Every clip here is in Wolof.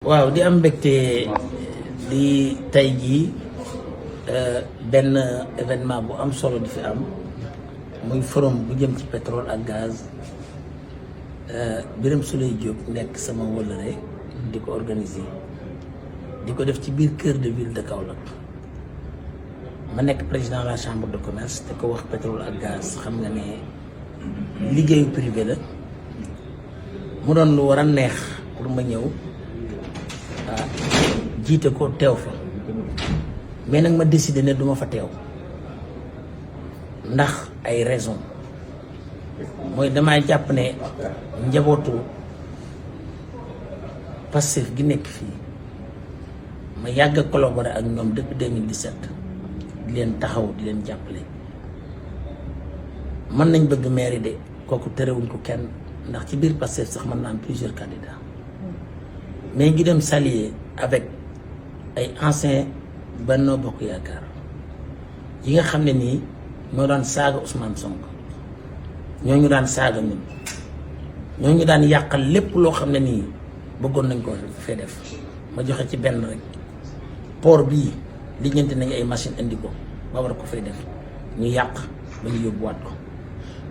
waaw di am mbégte di tey jii benn événement bu am solo di fi am muy forum bu jëm ci pétrole ak gaz Birame Souleye Diop nekk sama wëllëre di ko organiser di ko def ci biir cœur de ville de Kaolack ma nekk président de la chambre de commerce te ko wax pétrole ak gaz xam nga ne liggéeyu privé la mu doon lu war a neex pour ma ñëw jiite ko teew fa mais nag ma décidé ne duma fa teew ndax ay raison mooy damaa jàpp ne njabootu Pastef gi nekk fii ma yàgg a collaborer ak ñoom depuis 2017 di leen taxaw di leen jàppale mën nañ bëgg mairie de kooku terewuñ ko kenn ndax ci biir Pastef sax mën naa am plusieurs candidats mais ngi dem s'allier avec ay anciens Benno Bokk Yaakaar yi nga xam ne nii ñoo daan saaga Ousmane Sonko ñoo ñu daan saaga ñun ñoo ñu daan yàqal lépp loo xam ne nii bëggoon nañ ko fee def ma joxe ci benn rek port bii lijjanti nañu ay machine indi ko ba war ko fay def ñu yàq ba ñu yóbbuwaat ko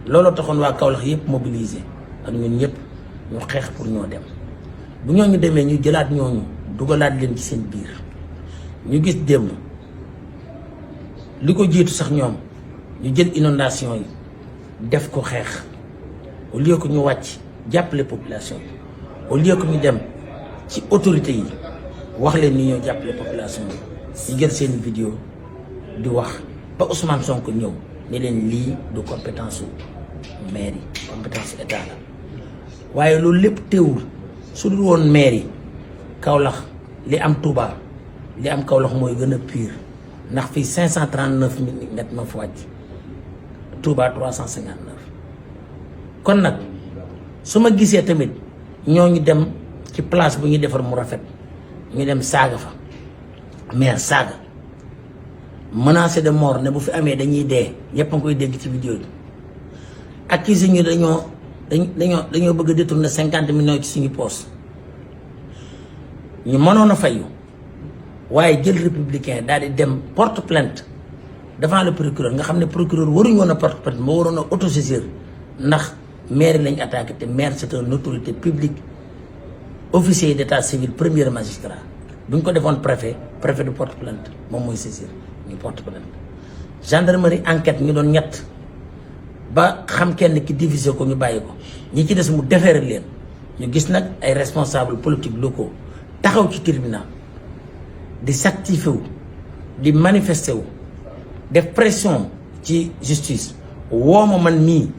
looloo taxoon waa Kaolack yëpp mobiliser ak ñun ñëpp ñu xeex pour ñoo dem bu ñooñu demee ñu jëlaat ñooñu dugalaat leen ci seen biir ñu gis démb li ko jiitu sax ñoom ñu jël inondation yi def ko xeex au lieu que ñu wàcc jàppale population yi au lieu que ñu dem ci autorité yi wax leen ni ñoo jàppale population yi ñu jël seen vidéo di wax ba Ousmane Sonko ñëw ne leen lii du compétence u mairie compétence u état la waaye loolu lépp teewul su dul woon mairie Kaolack li am Touba li am Kaolack mooy gën a pire ndax fii 539 millimètres ma fa wàcc Touba 359 kon nag su ma gisee tamit ñooñu dem ci place bu ñuy defar mu rafet ñu dem saaga fa maire saaga menacé de mort ne bu fi amee dañuy dee ñëpp a ngi koy dégg ci vidéo bi accusé ñu dañoo bëgg a détourner 50 millions ci suñu poste ñu mënoon a fayu waaye jël républicain daal di dem porte plainte devant le procureur nga xam ne procureur waruñu woon a porte plainte moo waroon a autosaisir ndax maire lañ attaqué te maire c'est une autorité publique officier d'état civil premier magistrat bu ñu ko defoon préfet du porte plainte moom mooy saisir ñu porte plainte gendarmerie enquête ñu doon ñett ba xam kenn ki diviser ko ñu bàyyi ko ñi ci des mu defeere leen ñu gis nag ay responsables politiques locaux taxaw ci tribunal di s'activer wu di manifester wu def pression ci justice woo ma man mii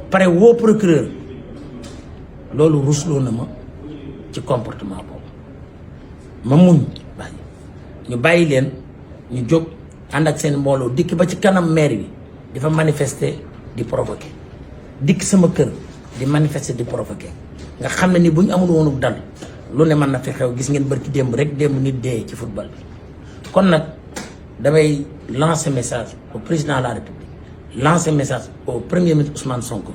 pare woo procureur loolu rusloo na ma ci comportement boobu ma muñ bàyyi ñu bàyyi leen ñu jóg ànd ak seen mbooloo dikk ba ci kanam maire bi di fa manifester di provoquer dikk sama kër di manifester di provoquer nga xam ne ni bu ñu amul woonu dal lu ne mën na fi xew gis ngeen bari ci démb rek démb nit dee ci football bi kon nag damay lancer message au président de la république lancer message au premier ministre Ousmane Sonko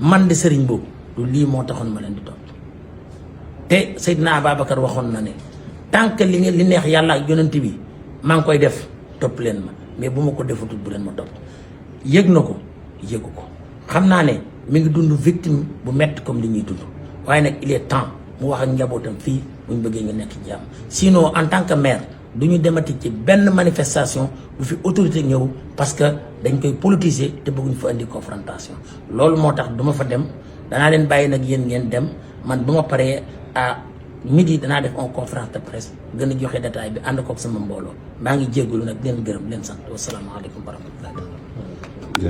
man de Serigne boobu du lii moo taxoon ma leen di topp te Seydina Ababacar waxoon na ne tant que li neex yàlla ak yonent bi maa ngi koy def topp leen ma mais bu ma ko defatul bu leen ma topp yëg na ko yëgu ko xam naa ne mi ngi dund victime bu metti comme li ñuy dund waaye nag il est temps mu wax ak njabootam fii bu ñu bëggee nga nekk jàmm sinon en tant que maire du ñu demati ci benn manifestation bu fi autorité ñëw parce que dañ koy politiser te bëgguñ fa indi confrontation loolu moo tax duma fa dem danaa leen bàyyi nag yéen ngeen dem man bu ma paree à midi danaa def en conférence de presse gën a joxe détail bi ànd kook sama mbooloo maa ngi jégalu nag leen gërëm leen sant wasalaamaaleykum wa rahmatulah.